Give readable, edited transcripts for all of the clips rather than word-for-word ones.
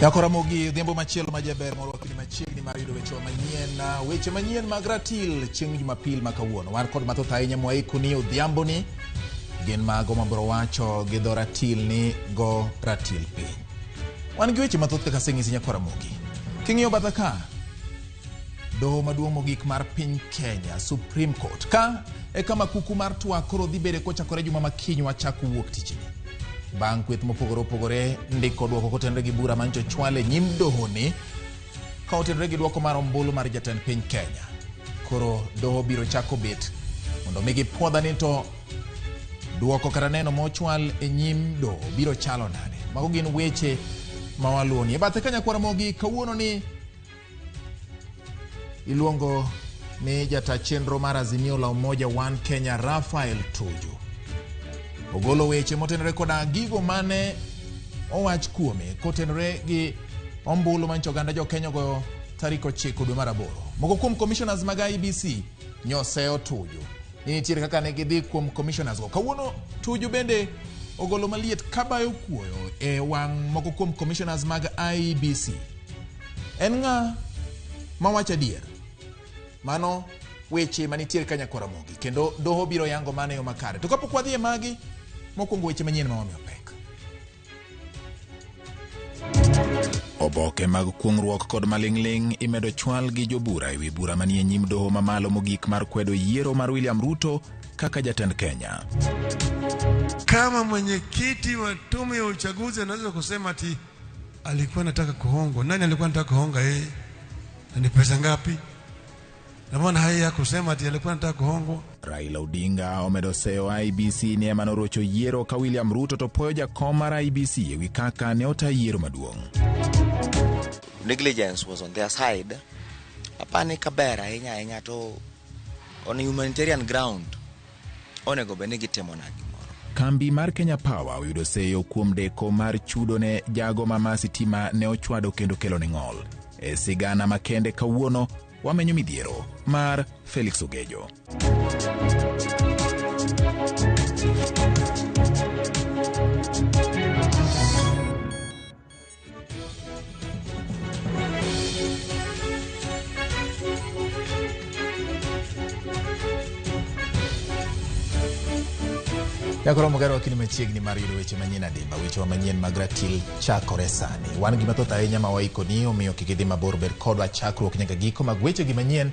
Nyakora Ramogi, odhiambo machielo ma jaber morwakni machiegni mar yudo wechewa manyien, weche manyien mag ratil chieng' Jumapil ma kawuono. Wan kod mathoth ahinya mwaikoni odhiamboni, gin mago mabiro wacho gi dho ratil ni go ratil piny. Wan gi weche mathoth kaka aseng'isi Nyakora Ramogi. King'iyo batha ka, doho maduong' mogik mar piny Kenya, Supreme Court, ka e kama kuku mar twak koro dhi bede kochakore juma ma kiny wachak wuok tichni. Bang' kweth mopogore opogore ndiko dwoko kotenore gi bura mancho chwal e nyim dohoni ka otenore gi dwoko mar ombulu mar jatend piny Kenya. Koro doho biro chako bet mondo mi gipuodha ni to dwoko kata neno mochwal e nyim doho biro chalo nade. Mago gin weche ma waluwoni. E bathe ka Nyakwar Ramogi kawuono ni iluongo ni jata chenro mar Azimio la Umoja One Kenya Raphael Tuju ogolo weche motenore koda gigo mane owach kuome kotenore gi ombulu manyicho oganda jo Kenya ogoyo tarik 9 dwe mar 8. Moko kuom commissioners mag IEBC nyoseyo Tuju ni nitiere kaka ne gidhi kuom commissioners go. Kawuono Tuju bende ogolo maliet kabayo kuoyo e wang' moko kuom commissioners mag IEBC. En ng'a mawacho adier? Mano weche manitiere ka Nyakwar Ramogi kendo doho biro yango mano e yo makare. To kapok wadhi e magi, mokwongo weche manyien ma wamiyo pek. Oboke mag kuong'ruok kod maling'ling' imedo chwal gi jobura ewi bura manie nyim doho mamalo mogik mar kwedo yiero mar William Ruto kaka jatend Kenya. Kama mwenyekiti wa tume ya uchaguzi anaweza kusema ati alikuwa anataka kuhongwa, nani alikuwa anataka kuhonga yeye? Na ni pesa ngapi? Na mbona haya kusema ati alikuwa anataka kuhongwa? Raila Odinga omedo seyo IEBC ni ema norocho yiero ka William Ruto to poyo jakom mar IEBC ewi kaka ne ota yiero maduong'. Negligence was on their side. Apani kaber ahinya ahinya to on humanitarian ground onego bed ni gitimo na gimoro. Kambi mar Kenya Power oyudo seyo kuom deko mar chudo ne jago ma sitima ne ochwado kendo kelo ne ng'ol. E sigana makende kawuono wamenyo midhiero mar Felix Ogejo. Nyakoro Mogero wakini machiegni mar yudo weche manyien adimba, wechewa manyien mag ratil chakore sani. Wan gi mathoth ahinya ma waikoni, omiyo kik idhi mabor, bed kodwa chakruok nyaka giko mag wechegi manyien.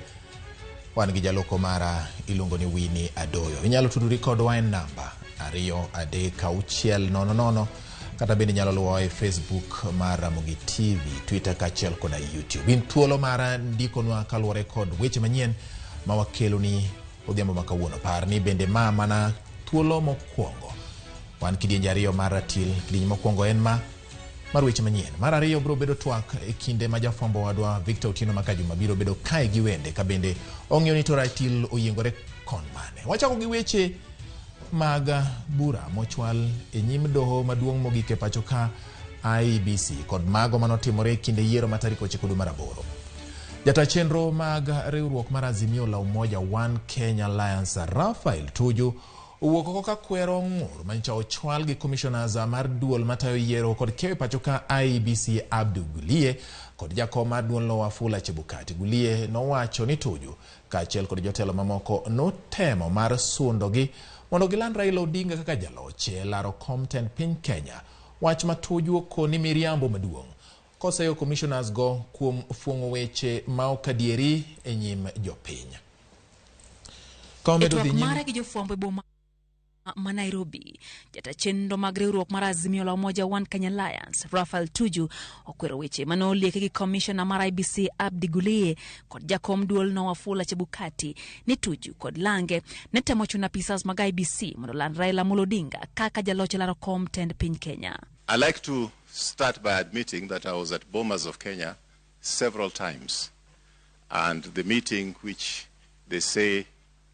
Wan gi jaloko mara iluongo ni Winnie Adoyo. Inyalo tudori kodwa e namba 2 3 6 0 0, kata bende inyalo luwowa e Facebook mar Ramogi TV, Twitter kaachiel koda YouTube. In thuolo mar ndikonwa kaluwore kod weche manyien ma wakeloni odhiambo ma kawuono. Par ni bende ma mana thuolo mokwongo. Wan kidienje ariyo mar ratil. Kidienje mokwongo en ma mar weche manyien. Mar ariyo biro bedo twak e kinde ma jafwambo wadwa Victor Otieno Makajuma biro bedo kae gi wende ka bende ong'iyo ni to ratil oyiengore kon mane. Wachako gi weche mag bura mochwal e nyim doho maduong' mogik e pacho ka IEBC kod mago manotimore e kinde yiero ma tarik 9 dwe mar 8. Jata chenro mag riwruok mar Azimio la Umoja One Kenya Alliance Raphael Tuju owuok oko ka kwero ng'ur manyicha ochwal gi commissioners mar duol matayo yiero kod keyo e pacho ka IEBC Abdu Gulie kod jakom mar duolno Wafula Chebukati. Gulie nowacho ni Tuju kaachiel kod jotelo mamoko notemo mar sundogi mondo giland Raila Odinga kaka jaloch e laro kom tend piny Kenya. Wach ma Tuju okoni miriambo maduong' koseyo commissioners go kuom fuong'o weche ma ok adieri e nyim jopiny. Ka omedo dhi E twak nyime mare gi jofwambo e boma ma Nairobi, jata chenro mag riwruok mar Azimio la Umoja One Kenya Alliance, Raphael Tuju, okwero weche mane olieki gi komishona mar IEBC Abdi Gulie kod jakom duolno Wafula Chebukati ni Tuju kod Lange ne temo chuno apisas mag IEBC mondo oland Raila Amolo Odinga kaka jaloch e laro kom tend piny Kenya. I like to start by admitting that I was at Bomas of Kenya several times, and the meeting which they say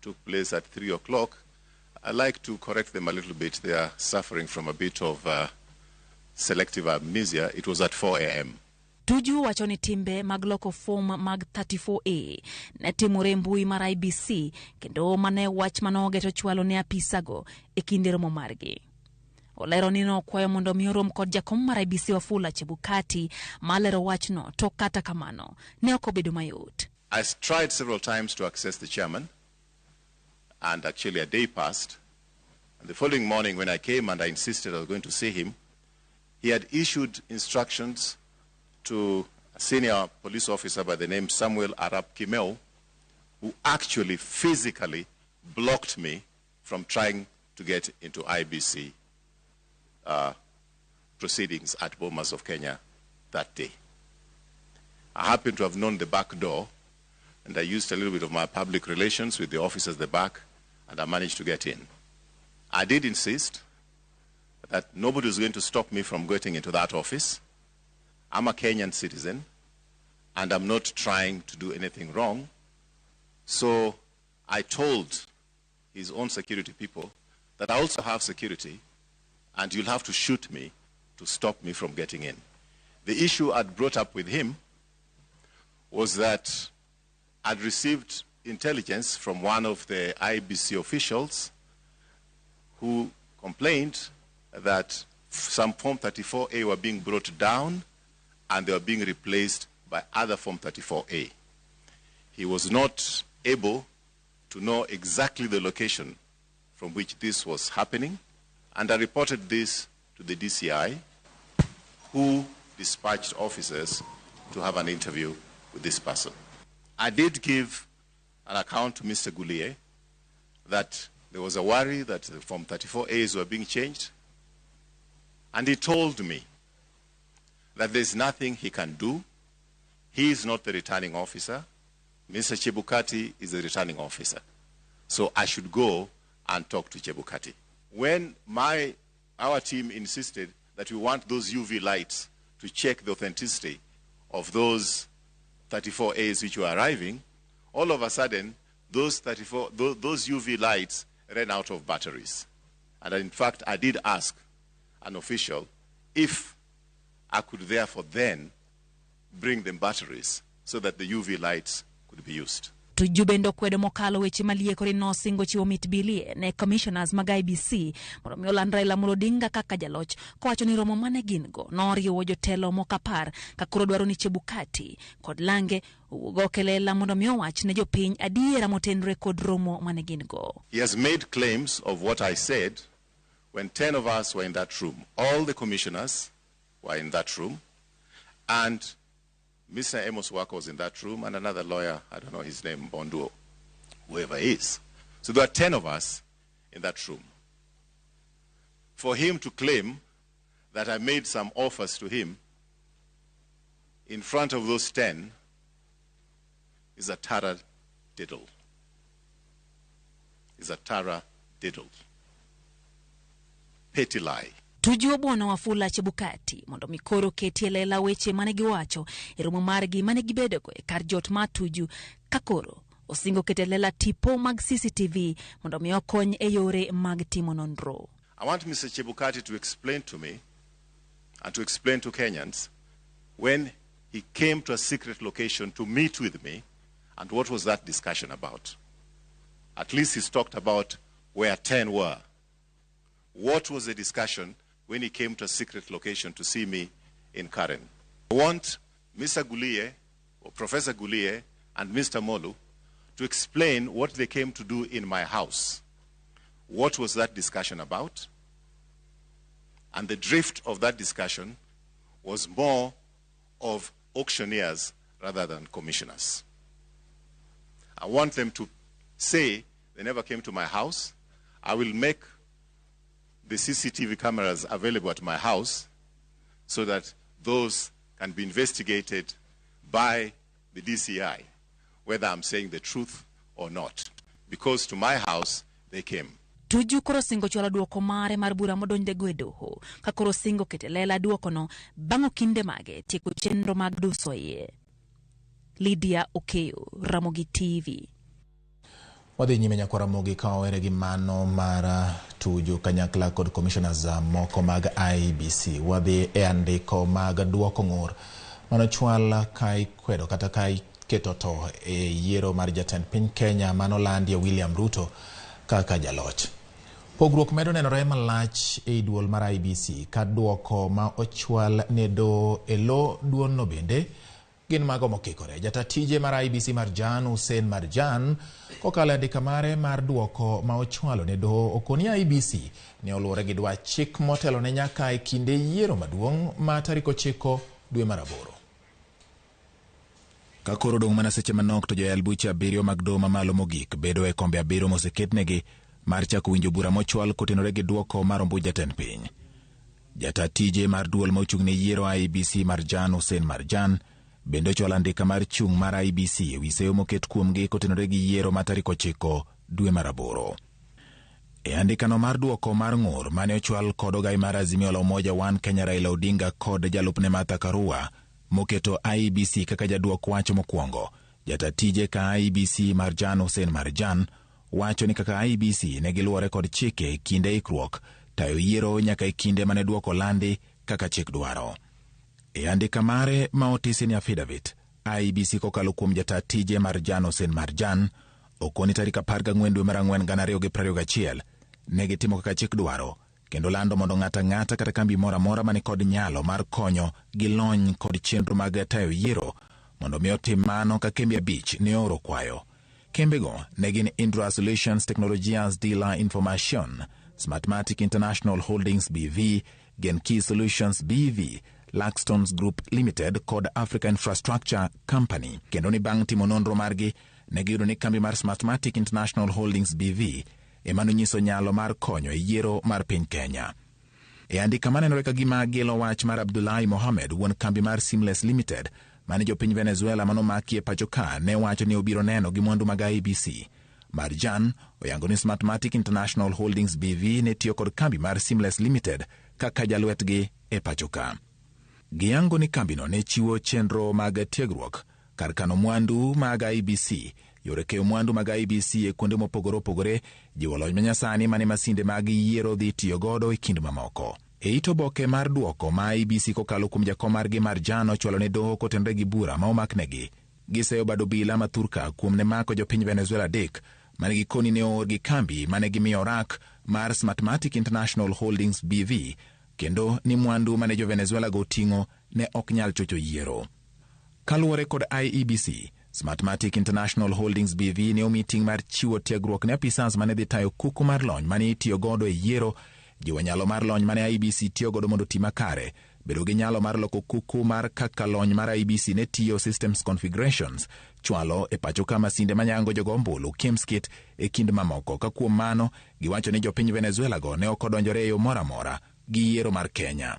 took place at 3 o'clock, I like to correct them a little bit. They are suffering from a bit of selective amnesia. It was at 4 a.m. Tuju wacho ni timbe mag loko fom mag 34A ne timore e mbui mar IEBC kendo mane wach mane ogeto chwalo ne apisago e kinde romo margi. Olero ni nokwayo mondo mi orom kod jakom mar IEBC Wafula Chebukati malero wachno, to kata kamano ne ok obedo mayot. I tried several times to access the chairman, and actually a day passed. And the following morning when I came and I insisted I was going to see him, he had issued instructions to a senior police officer by the name Samuel Arap Kimeu, who actually physically blocked me from trying to get into IEBC proceedings at Bomas of Kenya that day. I happen to have known the back door, and I used a little bit of my public relations with the officers at the back, and I managed to get in. I did insist that nobody was going to stop me from getting into that office. I'm a Kenyan citizen, and I'm not trying to do anything wrong. So I told his own security people that I also have security, and you'll have to shoot me to stop me from getting in. The issue I'd brought up with him was that I'd received intelligence from one of the IEBC officials who complained that some Form 34A were being brought down and they were being replaced by other Form 34A. He was not able to know exactly the location from which this was happening, and I reported this to the DCI, who dispatched officers to have an interview with this person. I did give an account to Mr. Guliye that there was a worry that the Form 34As were being changed, and he told me that there's nothing he can do. He is not the returning officer. Mr. Chebukati is the returning officer. So I should go and talk to Chebukati. When our team insisted that we want those UV lights to check the authenticity of those 34As which were arriving, all of a sudden, those UV lights ran out of batteries. And in fact, I did ask an official if I could therefore then bring them batteries so that the UV lights could be used. Tuju bende okwedo mokalo weche maliekore nosingo chiwo mit bilie ne commissioners mag IEBC mondo mi oland Raila Amolo Odinga kaka jaloch, kowacho ni romo mane gin go noriwo jotelo moko 10 ka koro dwaro ni Chebukati kod Lange owuog oko e lela mondo mi owach ne jopiny adiera motenore kod romo mane gin go. He has made claims of what I said when 10 of us were in that room. All the commissioners were in that room, and Mr. Amos Wako was in that room, and another lawyer, I don't know his name, Bonduo, whoever he is. So there were 10 of us in that room. For him to claim that I made some offers to him in front of those 10 is a tara diddle. Is a tara diddle. Petty lie. Tuju obuono Wafula Chebukati mondo mi koro ketie lela weche mane giwacho e romo margi mane gibedogo e kar jot mar Tuju, ka koro osingo keto e lela tipo mag CCTV mondo mi okony e yore mag timo nonro. I want Mr. Chebukati to explain to me and to explain to Kenyans when he came to a secret location to meet with me and what was that discussion about. At least he's talked about where 10 were. What was the discussion when he came to a secret location to see me in Karen? I want Mr. Guliye, or Professor Guliye, and Mr. Molu to explain what they came to do in my house. What was that discussion about? And the drift of that discussion was more of auctioneers rather than commissioners. I want them to say they never came to my house. I will make the CCTV cameras available at my house so that those can be investigated by the DCI, whether I'm saying the truth or not. Because to my house, they came. Tuju koro singo chwalo duoko mare mar bura modonjnego e doho, ka koro singo keto e lela duokono bang' okinde mage tieko chenro mag duso iye. Lydia Okeyo, Ramogi TV. Wadhi nyime nyakwa Ramogi ka wawere gi mano mar Tuju kanyakla kod commissioners moko mag IEBC. Wadhi e andiko mag duoko ng'ur manochwal ka ikwedo kata ka iketo to e yiero mar jatend piny Kenya manolandie William Ruto kaka jaloch. Pogruok medo nenore malach ei duol mar IEBC ka duoko ma ochwal ne doho e lo duolno bende gin mago mokikore. Jata tije mar IEBC Marjan Hussein Marjan kokalo e andika mare mar duoko ma ochwalo ne doho okoni IEBC ne oluwore gi dwach chik motelo ne nyaka e kinde yiero maduong' ma tarik 9 dwe mar 8. Ka koro odong' mana seche manok to joyal buche 7 mag doho mamalo mogik bedo e kombe 7 moseketnegi mar chako winjo bura mochwal kotenore gi duoko mar ombuch jatend piny. Jata tije mar duol ma ochung' ne yiero IEBC Marjan Hussein Marjan bende ochwalo andika mar chung' mar IEBC e wi seyo moket kuomgi kotenore gi yiero ma tarik 9 dwe mar 8. E andikano mar duoko mar ng'ur mane ochwal kod ogai mar Azimio la Umoja One Kenya Raila Odinga kod jalupne Martha Karua moketo IEBC kaka jaduok wach mokwongo, jata tije ka IEBC Marjan Hussein Marjan wacho ni kaka IEBC ne giluwore kod chike kinde ikruok tayo yiero nyaka e kinde mane duoko landi kaka chik dwaro. E andika mare ma otisi ni affidavit, IEBC kokalo kuom jata tije Marjan Hussein Marjan okoni tarik 14 dwe mar 4 2021 ne gitimo kaka chik dwaro kendo lando mondo ng'ato ang'ata kata kambi moro amora mani kod nyalo mar konyo gi lony kod chenro mag tayo yiero mondo mi otim mano ka kembe 5 ne ooro kwayo. Kembego ne gin Indra Solutions Technologias de la Information, Smartmatic International Holdings BV, Genki Solutions BV, Laxtons Group Limited kod Africa Infrastructure Company. Kendo ni bang' timo nonro margi ne giyudo ni kambi mar Smartmatic International Holdings BV ema nonyiso nyalo mar konyo e yiero mar piny Kenya. E andika manenore ka gima gilo wach mar Abdullahi Mohamed, wuon kambi mar Seamless Limited, mane jopiny Venezuela manomaki e pacho ka ne wacho ni obiro neno gi mwandu mag IEBC. Marjan oyango ni Smartmatic International Holdings BV ne tiyo kod kambi mar Seamless Limited kaka jalwetgi e pacho ka. Giyango ni kambino ne chiwo chenro mag tiegruok kar kano mwandu mag IEBC, yore keyo mwandu mag IEBC e kuonde mopogore opogore, jiwo lony manyasani mane masinde mag yiero dhi tiyo godo e kind mamoko. E it oboke mar duoko ma IEBC kokalo kuom jakom margi Marjan ochwalo ne doho kotenore gi bura ma omaknegi, giseyo bad obila ma thurka kuom ne mako jopiny Venezuela 3 mane gikoni ne oor gi kambi mane gimiyo orak mar Smartmatic International Holdings BV kendo ni mwandu mane jo Venezuela go oting'o ne ok nyal chocho yiero. Kaluwore kod IEBC, Smartmatic International Holdings BV ne omi ting' mar chiwo tiegruok ne apisas mane dhi tayo kuku mar lony mane itiyo godo e yiero, jiwo nyalo mar lony mane IEBC tiyo godo mondo oti makare, bedo gi nyalo mar loko kuku mar kaka lony mar IEBC ne tiyo systems configurations, chwalo e pacho ka masinde manyango jogo ombulu KIEMS kit e kind mamoko. Ka kuom mano, giwacho ni jopiny Venezuela go ne ok odonjore e yo moro amora gi yiero mar Kenya.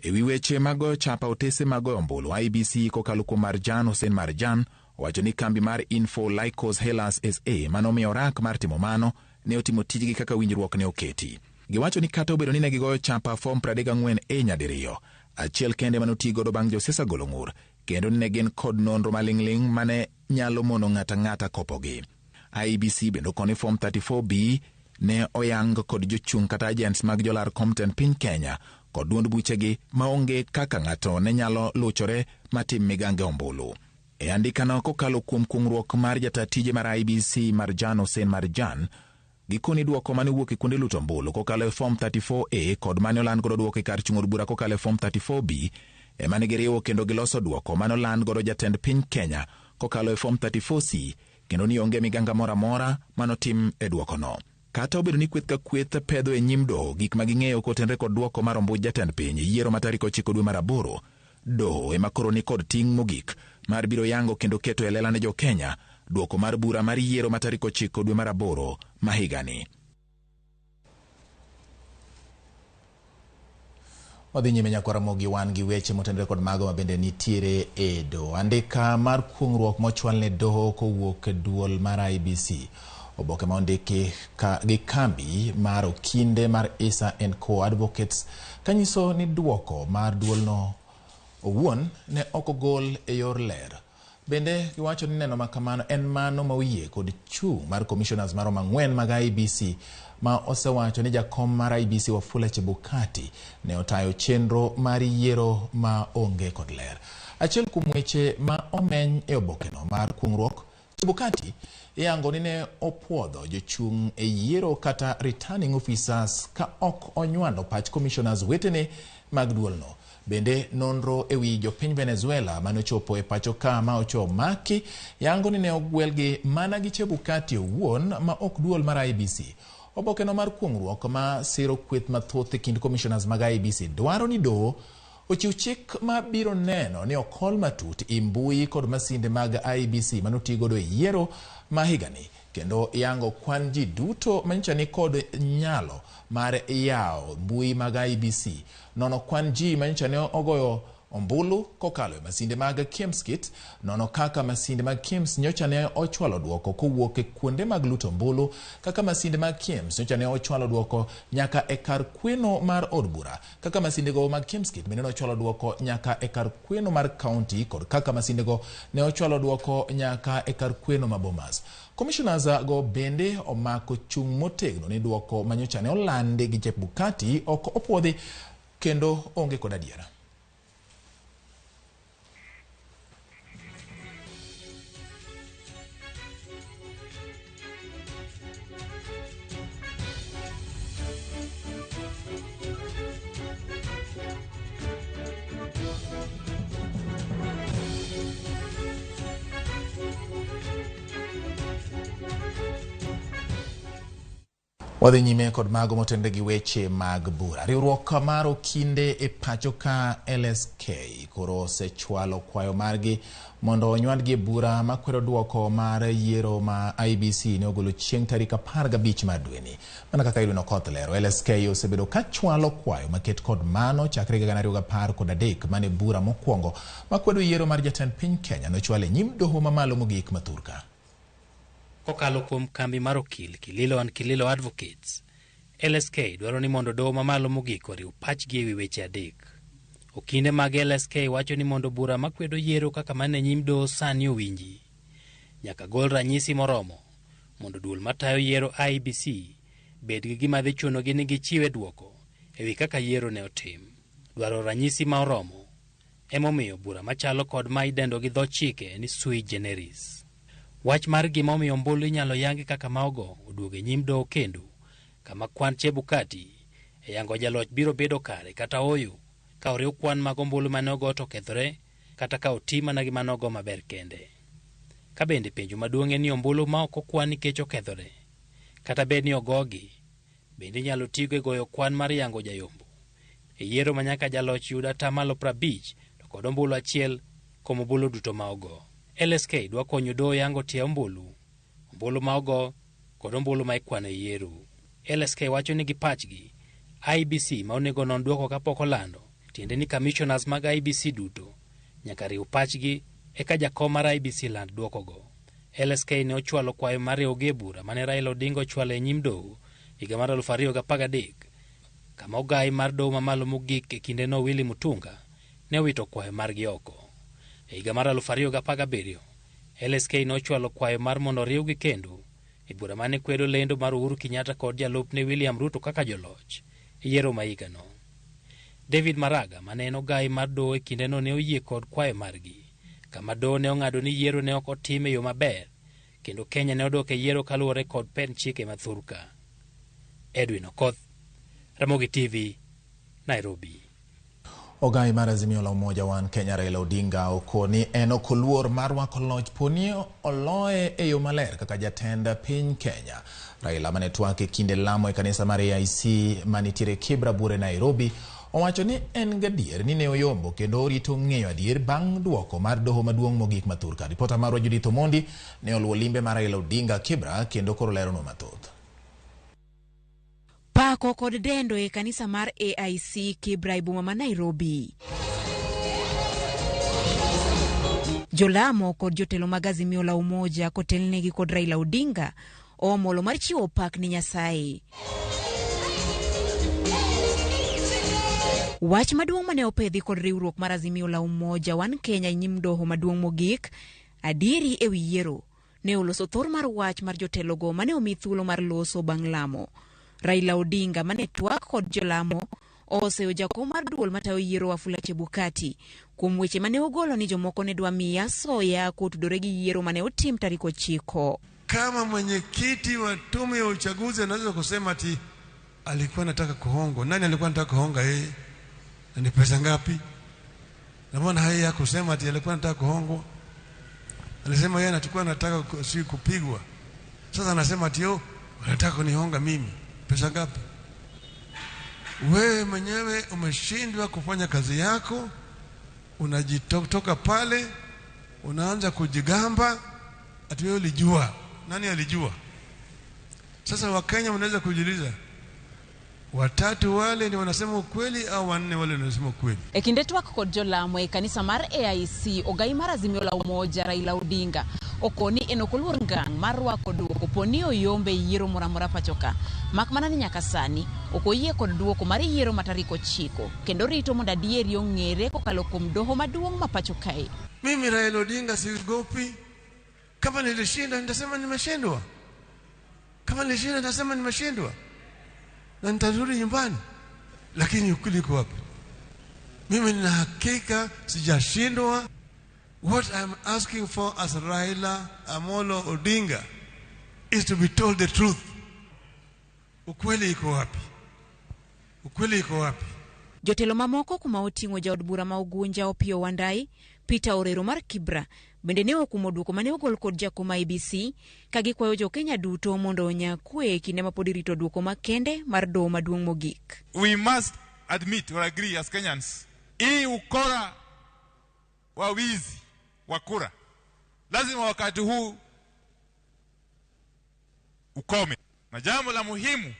E wi weche mag goyo chapa otese mag goyo ombulu, IEBC kokalo kuom Marjan Hussein Marjan owacho ni kambi mar Info Lycos Hellas SA manomiyo orak mar timo mano ne otimo tijgi kaka winjruok ne oketi. Giwacho ni kata obedo ni ne gigoyo chapa form 34A nyadiriyo, achiel kende manoti godo bang' josiasa golo ng'ur, kendo ni ne gin kod nonro maling'ling' mane nyalo mono ng'ata ng'ata kopogi. IEBC bende okoni form 34B ne oyang kod jochung' kata agents mag jolar kom tend piny Kenya kod duond buchegi maonge kaka ng'ato ne nyalo luchore matim migange ombulu. E andikano kokalo kuom kuong'ruok mar jata tije mar IEBC Marjan Hussein Marjan, gikoni duoko mane owuok e kuonde luto ombulu kokalo e form 34A kod mane oland godo duoko e kar chung' od bura kokalo e form 34B ema ne giriwo kendo giloso duoko mane oland godo jatend piny Kenya kokalo e form 34C kendo ni onge miganga moro amora manotim e duokono. Kata obedo ni kweth ka kweth pedho e nyim doho gik ma ging'eyo kotenre kod duoko mar ombuch jatend piny yiero ma tarik 9 dwe mar 8, doho ema koro ni kod ting' mogik mar biro yango kendo keto e lela ne jo Kenya duoko mar bura mar yiero ma tarik 9 dwe mar 8 ma higani. Wadhi nyime nyakwa Ramogi, wan gi weche motenore kod mago ma bende nitiere e doho. Andika mar kuong'ruok mochwal ne doho kowuok e duol mar IEBC. Oboke ma ondiki gi kambi mar okinde mar Issa and Co Advocates kanyiso ni duoko mar duolno owuon ne ok ogol e yor ler. Bende giwacho ni neno ma kamano en mano ma oyie kod chung' mar commissioners maromo 4 mag IEBC ma osewacho ni jakom mar IEBC Wafula Chebukati ne otayo chenro mar yiero ma onge kod ler. Achiel kuom weche ma omeny e obokeno mar kuong'ruok Chebukati iyango ni ne opuodho jochung' e yiero kata returning officers ka ok onywando pach commissioners wetene mag duolno. Bende nonro e wi jopiny Venezuela mane ochopo e pacho ka ma ocho maki yango ni ne ogwelgi mana gi Chebukati owuon ma ok duol mar IEBC. Obokeno mar kuong'ruok ma siro kweth mathoth e kind commissioners mag IEBC dwaro ni doho ochiw chik ma biro neno ni okol matut i mbui kod masinde mag IEBC manotigodo e yiero ma higani kendo yango kwan ji duto manyicha ni kod nyalo mar yawo mbui mag IEBC, nono kwan ji manyicha ne ogoyo ombulu kokalo e masinde mag KIEMS kit, nono kaka masinde mag KIEMS nyocha ne ochwalo duoko kowuok e kuonde mag luto ombulu, kaka masinde mag KIEMS nyocha ne ochwalo duoko nyaka e kar kweno mar od bura, kaka masindego mag KIEMS kit bende ne ochwalo duoko nyaka e kar kweno mar kaunti kod kaka masindego ne ochwalo duoko nyaka e kar kweno ma Bomas. Commissioners go bende omako chung' motegno ni duoko manyocha ne olandi gi Chebukati ok opuodhi kendo onge kod adiera. Wadhi nyime kod mago motenore gi weche mag bura. Riwruok mar okinde e pacho ka LSK koro osechwalo kwayo margi mondo onywandgi e bura makwedo duoko mar yiero ma IEBC ne ogolo chieng' tarik 15 mar dweni. Mana kaka Edwin Okoth lero, LSK osebedo ka chwalo kwayo maket kod mano chakre higa 2013 mane bura mokwongo makwedo yiero mar jatend piny Kenya nochwal e nyim doho mamalo mogik ma thurka. Kokalo kuom kambi mar okil Kililo and Kililo Advocates, LSK dwaro ni mondo doho mamalo mogik oriw pachgi ewi weche adek. Okinde mag LSK wacho ni mondo bura makwedo yiero kaka mane nyim doho sani owinji, nyaka gol ranyisi moromo mondo duol matayo yiero IEBC bed gi gima dhi chunogi ni gichiwe duoko ewi kaka yiero ne otim. Dwaro ranyisi ma oromo emomiyo bura machalo kod ma idendo gi dho chike ni sui generis. Wach mar gima omiyo ombulu inyalo yangi kaka ma ogo oduogo e nyim doho kendo, kama kwan Chebukati e yango jaloch biro bedo kare kata ooyo ka oriw kwan mag ombulu mane ogo to okethore kata ka oti mana gi mane ogo maber kende. Ka bende penjo maduong' en ni ombulu ma ok okwan nikech okethore, kata bed ni ogogi, bende inyalo tigo e goyo kwan mar yango jayombo. E yiero ma nyaka jaloch yud atamalo 50 to kod ombulu achiel kuom ombulu duto ma ogo. LSK dwa konyo doho yango tie ombulu, ombulu ma ogo kod ombulu ma ikwano e yiero. LSK wacho ni gi pachgi, IEBC ma onego non duoko kapok olando, tiende ni commissioners mag IEBC duto nyaka riw pachgi eka jakom mar IEBC land duokogo. LSK ne ochwalo kwayo mar riwogi e bura mane Raila Odinga ochwalo e nyim doho higa mar 2013, kama ogai mar doho mamalo mogik e kindeno Willy Mutunga ne owito kwayo margi oko. E higa mar 2017, LSK ne ochwalo kwayo mar mondo oriwgi kendo e bura mane kwedo lendo mar Uhuru Kenyatta kod jalupne William Ruto kaka joloch e yiero ma higano. David Maraga mane en ogai mar doho e kindeno ne oyie kod kwayo margi, kama doho ne ong'ado ni yiero ne ok otim e yo maber kendo Kenya ne odok e yiero kaluwore kod pend chike ma thurka. Edwin Okoth, Ramogi TV, Nairobi. Ogai mar Azimio la Umoja One Kenya Raila Odinga okoni en ok oluor mar rwako loch poni oloye e yo maler kaka jatend piny Kenya. Raila mane twak e kinde lamo e kanisa mar AIC manitiere Kibra Bure Nairobi owacho ni en gadier ni ne oyombo kendo orito ng'eyo adier bang' duoko mar doho maduong' mogik ma thurka. Ripota marwa Judith Omondi ne oluwo limbe mar Raila Odinga Kibra kendo koro leronwa mathoth. Pako kod dendo e kanisa mar AIC Kibra e boma ma Nairobi. Jolamo kod jotelo mag Azimio la Umoja kotelnegi kod Raila Odinga oomolo mar chiwo pak ni Nyasaye. Wach maduong' mane opedhi kod riwruok mar Azimio la Umoja One Kenya e nyim doho maduong' mogik adieri ewi yiero ne oloso thor mar wach mar jotelogo mane omi thuolo mar loso bang' lamo. Raila Odinga mane twak kod jolamo Oseyo jakom mar duol matayo yiero Wafula Chebukati kuom weche mane ogolo ni jomoko ne dwa miye asoya kotudore gi yiero mane otim tarik 9. Kama mwenyekiti wa tume ya uchaguzi anaweza kusema ati alikuwa anataka kuhongwa, nani alikuwa anataka kuhonga yeye? Na ni pesa ngapi? Na mbona haya ya kusema ati alikuwa anataka kuhongwa? Alisema yeye anachukua anataka si kupigwa. Sasa anasema ati yo wanataka kunihonga mimi. Pesa ngapi? Wewe mwenyewe umeshindwa kufanya kazi yako, unajitoka pale, unaanza kujigamba ati wewe ulijua. Nani alijua? Sasa Wakenya wanaweza kujiuliza, watatu wale ni wanasema ukweli au wanne wale wanasema ukweli? E kinde twak kod jolamo e kanisa mar AIC, ogai mar Azimio la Umoja Raila Odinga okoni en ok oluor ngang' mar rwako duoko poni oyombe yiero moro amora pacho ka, mak mana ni nyaka sani ok oyie kod duoko mar yiero ma tarik 9 kendo rito mondo adieri ong'ere kokalo kuom doho maduong' ma pacho kae. Mimi Raila Odinga siogopi. Kama nilishinda nitasema nimeshindwa. Kama nilishinda nitasema nimeshindwa. Na nitarudi nyumbani. Lakini ukweli uko wapi? Mimi nina hakika sijashindwa. What I'm asking for as Raila Amolo Odinga is to be told the truth. Ukweli iko wapi? Ukweli iko wapi? Jotelo mamoko kuma oting'o jaod bura ma Ugunja Opiyo Wandayi, Peter Orero mar Kibra bende ne okumo duoko mane ogol kod jakom IEBC ka gikwayo jo Kenya duto mondo onya kwe e kinde ma pod irito duoko makende mar doho maduong' mogik. We must admit or agree as Kenyans, hii ukora wa wizi wa kura lazima wakati huu ukome. Na jambo la muhimu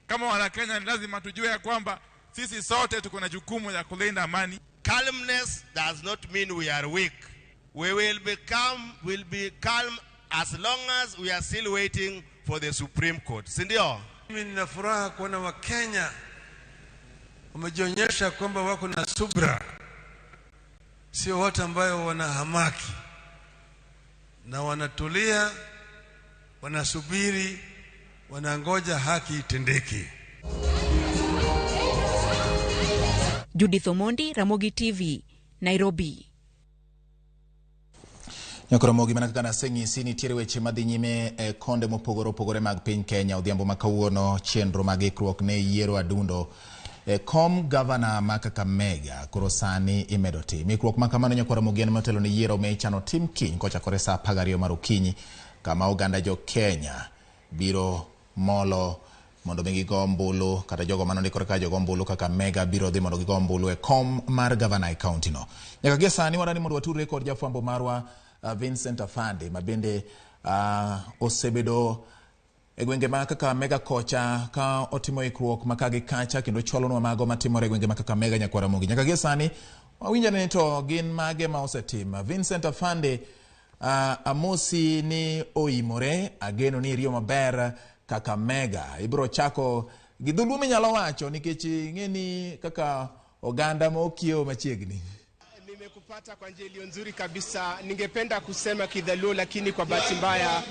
kama wana Kenya ni lazima tujue ya kwamba sisi sote tuko na jukumu ya kulinda amani. Calmness does not mean we are weak. We will be calm as long as we are still waiting for the Supreme Court. Si ndio? Mimi nina furaha kuona Wakenya wamejionyesha kwamba wako na subra, sio watu ambayo wanahamaki na wanatulia, wanasubiri, wanangoja haki itendeke. Judith Omondi, Ramogi TV, Nairobi. Nyakoromogi mana kaka naseng'isi nitiere weche madhi nyime e konde mopogore opogore mag piny Kenya odhiambo ma kawuono chenro mag ikruok ne yiero adundo e kom gavana ma Kakamega koro sani imedo tim. Ikruok ma kamano Nyakoromogi en motelo ne yiero ma ichano tim kiny kochakore saa 12 mar okinyi kama oganda jo Kenya biro molo mondo mi gigo ombulu kata jogo manondikore kaka jogo ombulu Kakamega biro dhi mondo gigo ombulu e kom mar gavana e kaunti no. Nyaka gie sani wadwani mondo watudre kod jafwambo marwa Vincent Afande ma bende osebedo e gwenge ma Kakamega kocha ka otimo ikruok ma kagi kacha kendo chwalonwa mago matimore e gwenge ma Kakamega Nyakwaramogi. Nyaka gie sani wawinjo ni to gin mage ma osetim. Vincent Afande, amosi ni oimore, ageno ni iriyo maber Kakamega. Ibiro chako gi dholuo minyalo wacho nikech ing'e ni kaka oganda ma okiewo machiegni. Nimekupata kwa njia iliyo nzuri kabisa. Ningependa kusema Kidhaluo, lakini kwa bahati mbaya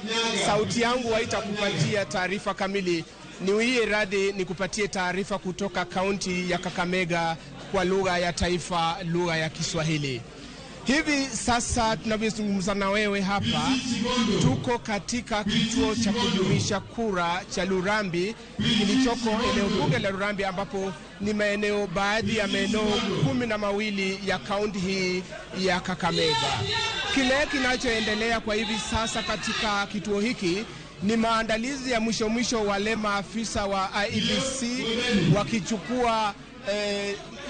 sauti yangu haitakupatia taarifa kamili. Niwie radhi nikupatie taarifa kutoka kaunti ya Kakamega kwa lugha ya taifa, lugha ya Kiswahili. Hivi sasa tunavyozungumza na wewe hapa, tuko katika kituo cha kujumisha kura cha Lurambi kilichoko eneo bunge la Lurambi, ambapo ni maeneo baadhi ya maeneo 12 ya kaunti hii ya Kakamega. Kile kinachoendelea kwa hivi sasa katika kituo hiki ni maandalizi ya mwisho mwisho, wale maafisa wa IEBC wakichukua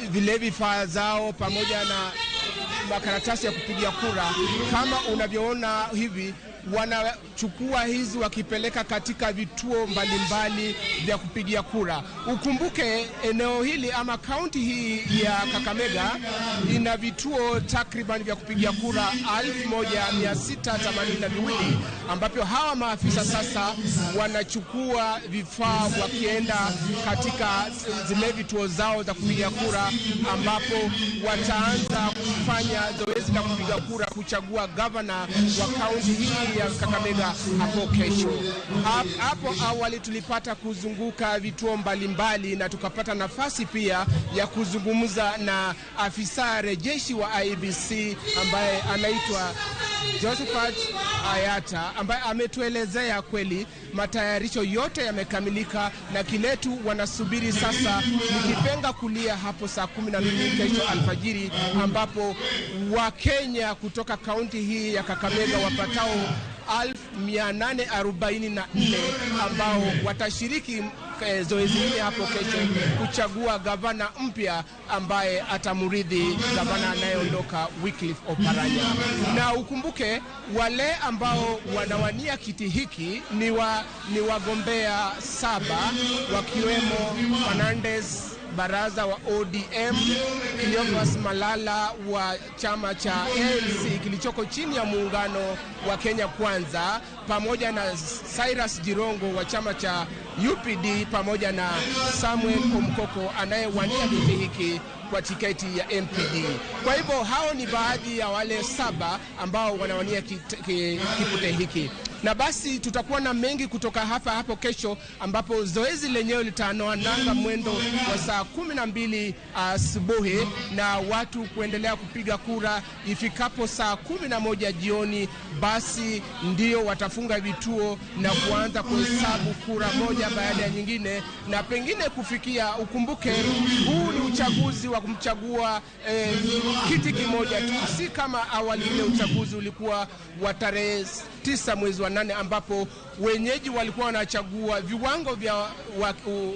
vile vifaa zao pamoja na makaratasi ya kupigia kura. Kama unavyoona hivi, wanachukua hizi wakipeleka katika vituo mbalimbali vya kupigia kura. Ukumbuke eneo hili ama kaunti hii ya Kakamega ina vituo takriban vya kupigia kura 1682, ambapo hawa maafisa sasa wanachukua vifaa wakienda katika zile vituo zao za kupigia kura, ambapo wataanza kufanya zoezi la kupiga kura kuchagua gavana wa kaunti hii hii ya Kakamega hapo kesho. Hapo awali tulipata kuzunguka vituo mbalimbali na tukapata nafasi pia ya kuzungumza na afisa rejeshi wa IEBC ambaye anaitwa Josephat Ayata, ambaye ametuelezea kweli matayarisho yote yamekamilika na kile tu wanasubiri sasa ni kipenga kulia hapo saa 12 kesho alfajiri, ambapo Wakenya kutoka kaunti hii ya Kakamega wapatao 1844 ambao watashiriki zoezi hili hapo kesho kuchagua gavana mpya ambaye atamrithi gavana anayeondoka Wycliffe Oparanya. Na ukumbuke wale ambao wanawania kiti hiki ni wagombea 7 wakiwemo Fernandez Baraza wa ODM, Cleophas Malala wa chama cha ANC kilichoko chini ya muungano wa Kenya Kwanza, pamoja na Cyrus Jirongo wa chama cha UPD, pamoja na Samuel Omkoko anayewania kiti hiki kwa tiketi ya MPD. Kwa hivyo hao ni baadhi ya wale 7 ambao wanawania kipute hiki. Na basi tutakuwa na mengi kutoka hapa hapo kesho, ambapo zoezi lenyewe litanoa nanga mwendo wa saa 12 asubuhi na watu kuendelea kupiga kura ifikapo saa 11 jioni. Basi ndio watafunga vituo na kuanza kuhesabu kura moja baada ya nyingine, na pengine kufikia, ukumbuke huu ni uchaguzi wa kumchagua kiti kimoja tu, si kama awali ile uchaguzi ulikuwa wa tarehe 9 mwezi wa 8 ambapo wenyeji walikuwa wanachagua viwango vya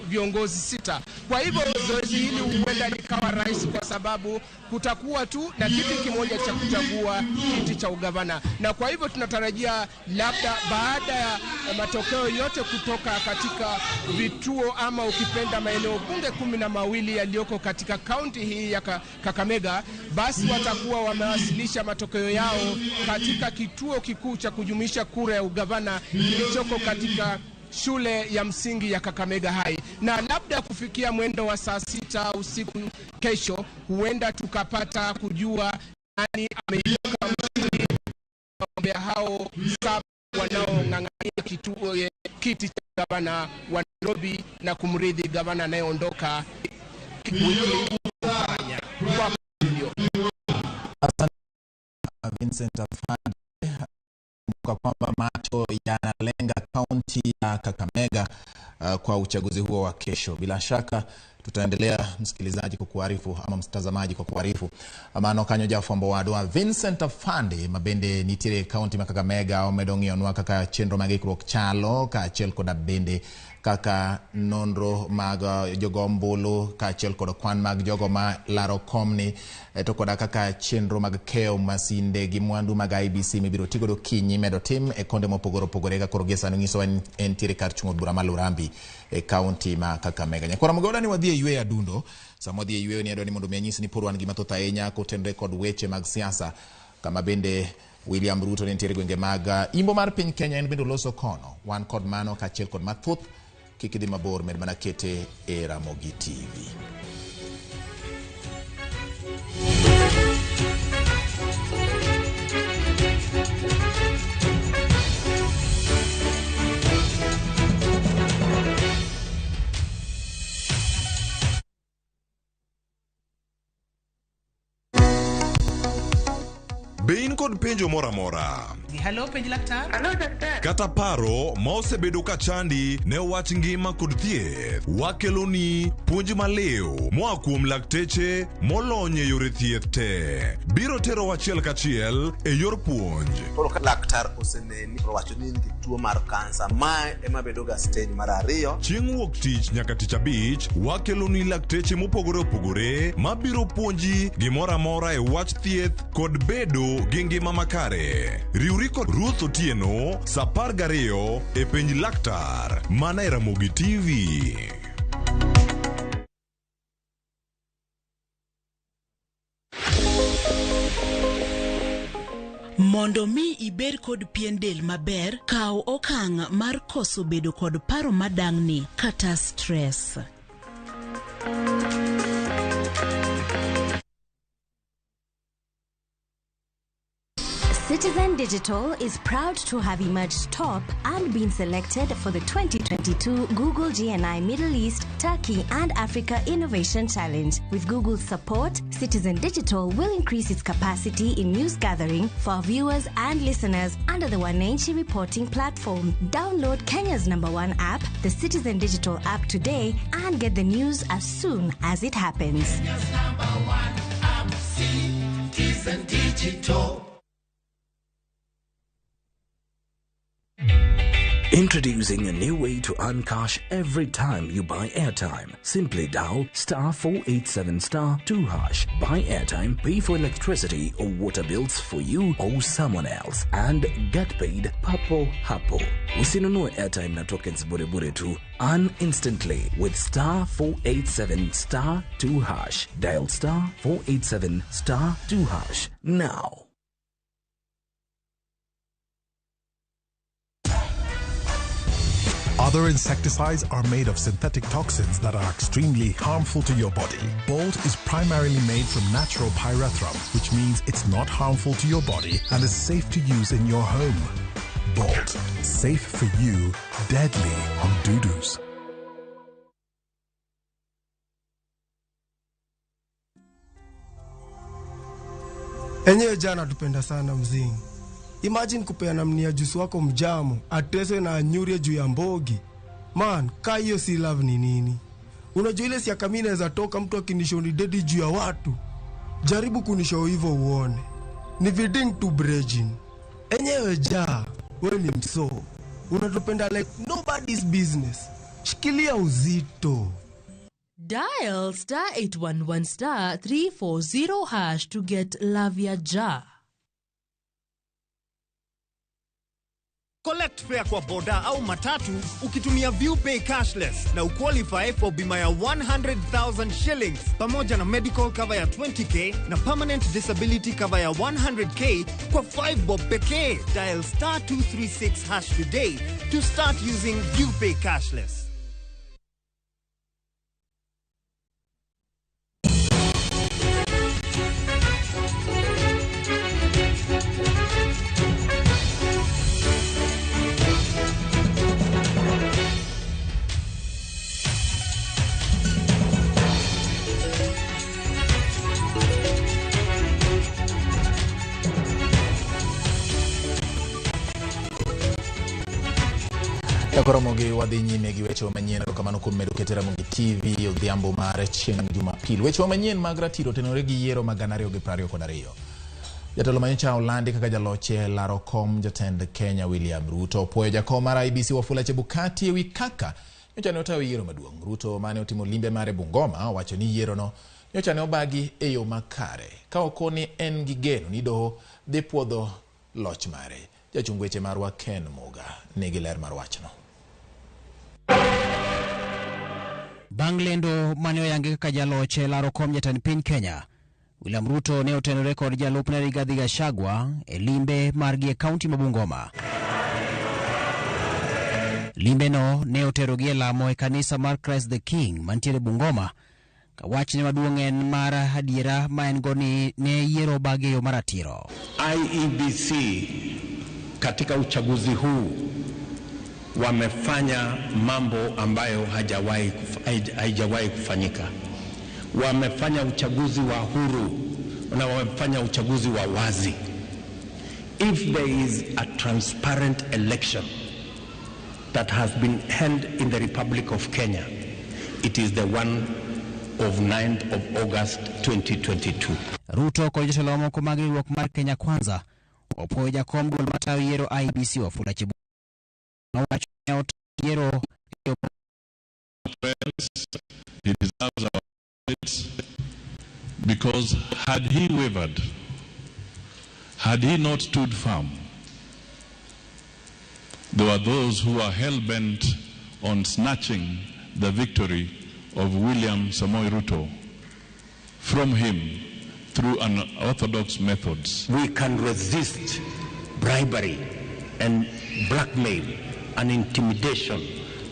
viongozi 6. Kwa hivyo zoezi hili huenda likawa rahisi kwa sababu kutakuwa tu na kiti kimoja cha kuchagua kiti cha ugavana. Na kwa hivyo tunatarajia labda baada ya matokeo yote kutoka katika vituo ama ukipenda maeneo bunge 12 yaliyoko katika kaunti hii ya Kakamega, basi watakuwa wamewasilisha matokeo yao katika kituo kikuu cha kujumuisha kura ya ugavana kilichoko katika shule ya msingi ya Kakamega High. Na labda kufikia mwendo wa saa 6 usiku kesho, huenda tukapata kujua nani ameibuka mshindi wagombea hao 7 wanaong'ang'ania kiti cha gavana wa Nairobi na kumrithi gavana anayeondoka Wycliffe Oparanya. Kwa studio. Asante Vincent Afande. Kumbuka kwamba macho yanalenga kaunti ya Kakamega kwa uchaguzi huo wa kesho. Bila shaka tutaendelea msikilizaji kukuarifu ama mtazamaji kwa kuarifu. Mano kanyo jafwambo wadwa Vincent Afande mabende nitiere kaunti ma Kakamega omedo ng'iyonwa kaka chenro mag ikruok chalo kaachiel koda bende kaka nonro mag jogo ombulu kaachiel kod kwan mag jogo ma laro komni to koda kaka chenro mag keyo masinde gi mwandu mag IEBC mibiro tigodo kinyi medo tim e konde mopogore opogore ka koro gie sani nyisowa entiere kar chung' od bura ma Lurambi e kaunti ma Kakamega. Nyakwara Mugoda ni wadhi e yweyo adundo. Sama wadhi e yweyo ni adwa ni mondo mi anyisi ni pod wan gi mathoth ahinya kotenore kod weche mag siasa, kama bende William Ruto ne nitiere gwenge mag imbo mar piny Kenya, en bende oloso kono. Wan kod mano kaachiel kod mathoth. Kik idhi mabor, med mana kete e Ramogi TV. Be in kod penjo moro amora? Hello, penj laktar. Hello, daktari. Kata paro ma osebedo ka chandi ne wach ngima kod thieth, wakeloni puonj maliw moa kuom lakteche molony e yore thieth te. Biro tero achiel kachiel e yor puonj. Koro ka laktar oseneni to owacho ni in gi tuo mar kansa, mae ema bedo ga stage mar 2. Chieng' wuok tich nyaka tich abich, wakeloni lakteche mopogore opogore mabiro puonji gimoro amora e wach thieth kod bedo gi ngima makare. Riwri kod Ruth Otieno saa 12 e penj laktar mana e Ramogi TV. Mondo mi ibed kod pien del maber, kaw okang' mar koso bedo kod paro madang'ni kata stress. Citizen Digital is proud to have emerged top and been selected for the 2022 Google GNI Middle East, Turkey and Africa Innovation Challenge. With Google's support, Citizen Digital will increase its capacity in news gathering for our viewers and listeners under the Wananchi reporting platform. Download Kenya's number one app, the Citizen Digital app today and get the news as soon as it happens. Citizen Digital. Introducing a new way to earn cash every time you buy airtime. Simply dial star 487 star 2 hash. Buy airtime, pay for electricity or water bills for you or someone else, and get paid papo hapo. Usinunue airtime na tokens bure bure tu. Earn instantly with star 487 star 2 hash. Dial star 487 star 2 hash now. Other insecticides are made of synthetic toxins that are extremely harmful to your body. Bolt is primarily made from natural pyrethrum, which means it's not harmful to your body and is safe to use in your home. Bolt, safe for you, deadly on dudus. Enyewe jana tupenda sana mzingi. Imagine kupeana mnia jusu wako mjamo, ateswe na anyurie juu ya mbogi. Man, ka hiyo si love ni nini? Unajua ile siaka mi naeza toka mtu akinishoni dedi juu ya watu. Jaribu kunishow hivyo uone. Ni viding to bridging. Enyewe ja, we ni mso. Unatupenda like nobody's business. Shikilia uzito. Dial star 811 star 340 hash to get Love Ya Ja. Collect fare kwa boda au matatu ukitumia ViewPay cashless na uqualify for bima ya 100,000 shillings pamoja na medical cover ya 20k na permanent disability cover ya 100k kwa 5 bob pekee. Dial star 236 hash today to start using ViewPay cashless. Koromogi wadhi nyime gi weche manyien. Erokamano kuom medo keto Ramogi TV odhiambo mar chieng' Jumapil. Weche manyien mag ratiro otenore gi yiero mag 2022. Jatelo manyocha olandi kaka jaloch e laro kom jatend Kenya William Ruto opuoyo jakom mar IEBC Wafula Chebukati ewi kaka nyocha ne otayo yiero maduong'. Ruto mane otimo limbe mare Bungoma owacho ni yierono nyocha ne obagi e yo makare ka okoni en gi geno ni doho dhi puodho loch mare. Jachung weche marwa Ken Muga nigi ler mar wachno. Bang' lendo mane oyangi kaka jaloch e laro kom jatend piny Kenya, William Ruto ne otenore kod jalupne Rigathi Gachagua e limbe margi e kaunti ma Bungoma. Limbeno ne oterogi e lamo e kanisa mar Christ the King mantiere Bungoma, ka wachne maduong' en mar adiera ma en go ni ne yiero obagi e yo maratiro. IEBC katika uchaguzi huu wamefanya mambo ambayo haijawahi kufanyika. Wamefanya uchaguzi wa huru na wamefanya uchaguzi wa wazi. If there is a transparent election that has been held in the Republic of Kenya, it is the one of 9th of August 2022. Ruto kod jotelo mamoko mag riwruok mar Kenya Kwanza opuoyo jakom duol matayo yiero IEBC Wafula Chebukati nowacho ni otayo yiero e yo He deserves our credit because had he wavered, had he not stood firm, there were those who were hell-bent on snatching the victory of William Samoei Ruto from him through unorthodox methods. We can resist bribery and blackmail and intimidation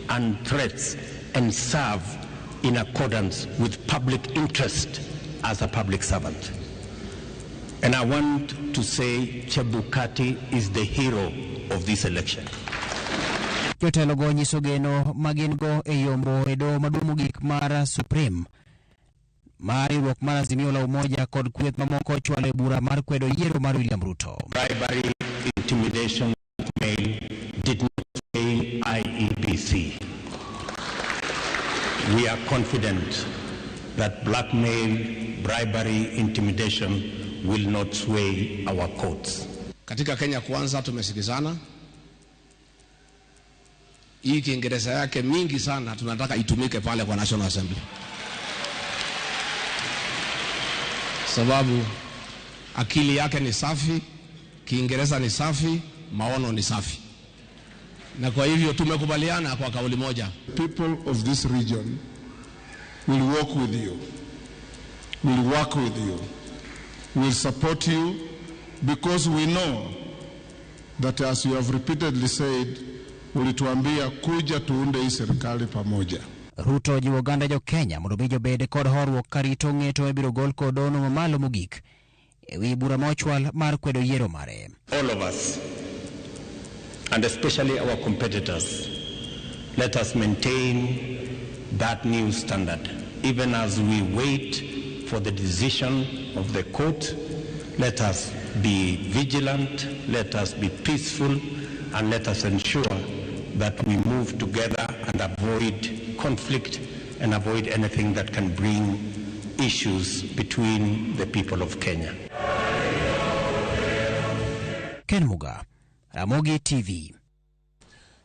and threats and serve in accordance with public interest as a public servant. And I want to say Chebukati is the hero of this election. Jotelo go nyiso geno ma gin go e yombo e doho maduong' mogik mar Supreme mar riwruok mar Azimio la Umoja kod kweth mamoko chwalo e bura mar kwedo yiero mar William Ruto. Bribery, intimidation, blackmail did not fail IEBC. We are confident that blackmail, bribery, intimidation will not sway our courts. Katika Kenya Kwanza tumesikizana. Hii Kiingereza yake mingi sana tunataka itumike pale kwa National Assembly, sababu akili yake ni safi, Kiingereza ni safi, maono ni safi, na kwa hivyo tumekubaliana kwa kauli moja. People of this region will walk with you, will work with you, will support you, because we know that, as you have repeatedly said, ulituambia kuja tuunde hii serikali pamoja. Ruto jiwo oganda jo Kenya mondo mi jobed kod horuok karito ng'eto mibiro gol kod doho mamalo mogik ewi bura mochwal mar kwedo yiero mare. All of us, and especially our competitors, let us maintain that new standard. Even as we wait for the decision of the court, let us be vigilant, let us be peaceful, and let us ensure that we move together and avoid conflict and avoid anything that can bring issues between the people of Kenya. Ken Muga, Ramogi TV.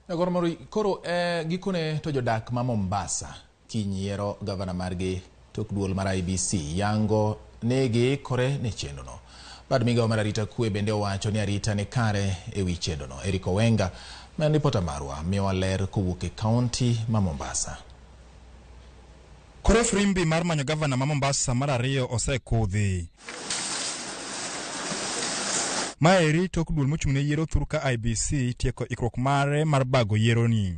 Nyagoro Mori, koro gikone to jodak ma Mombasa kiny yiero gavana margi tok duol mar IEBC yango ne giikore ne chenrono. Bad migawo mar arita kwe bende owacho ni arita ni kare ewi chenrono. Eric Owenga ma en ripota marwa miyowa ler kowuok e kaunti ma Mombasa. Koro firimbi mar manyo gavana ma Mombasa mar ariyo osekudhi. Maeri tok duol mochung' ne yiero thurka IEBC tieko ikruok mare mar bago yiero ni.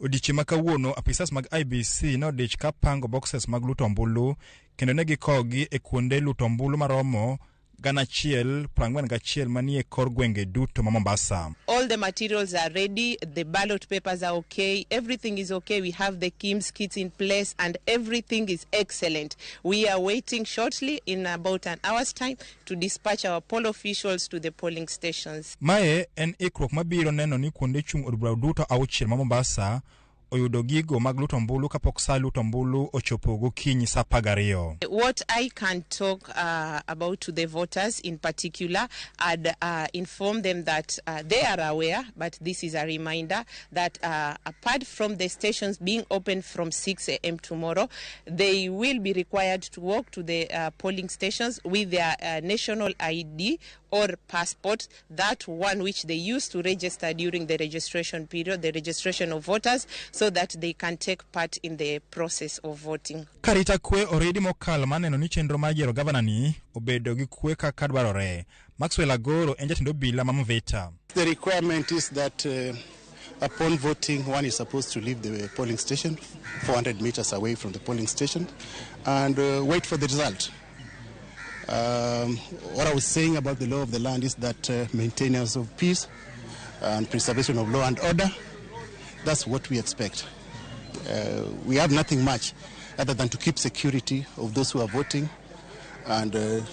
Odiechieng' ma kawuono, apisas mag IEBC nodich ka pango boxes mag luto ombulu kendo ne gikowogi e kuonde luto ombulu maromo 1,041 manie kor gwenge duto ma Mombasa. All the materials are ready, the ballot papers are okay, everything is okay. We have the KIMS kits in place and everything is excellent. We are waiting shortly, in about an hour's time, to dispatch our poll officials to the polling stations. Mae en ikruok mabiro neno ni kuonde chung' od bura duto auchiel ma Mombasa oyudo gigo mag luto ombulu kapok sa luto ombulu ochopo gokinyi sa 12. What I can talk about to the voters in particular, I'd inform them that they are aware, but this is a reminder that apart from the stations being open from 6 a.m. tomorrow, they will be required to walk to the polling stations with their national ID or passport, that one which they used to register during the registration period, the registration of voters, so that they can take part in the process of voting. Karita kwe oridi mokalo mar neno ni chenro mar yiero gavana ni obedo gi kwe kaka dwarore. Maxwell Agoro en jatend obila ma Mvita. The requirement is that upon voting, one is supposed to leave the polling station, 400 meters away from the polling station, and wait for the result. What I was saying about the law of the land is that maintenance of peace and preservation of law and order, that's what we expect. We have nothing much other than to keep security of those who are voting and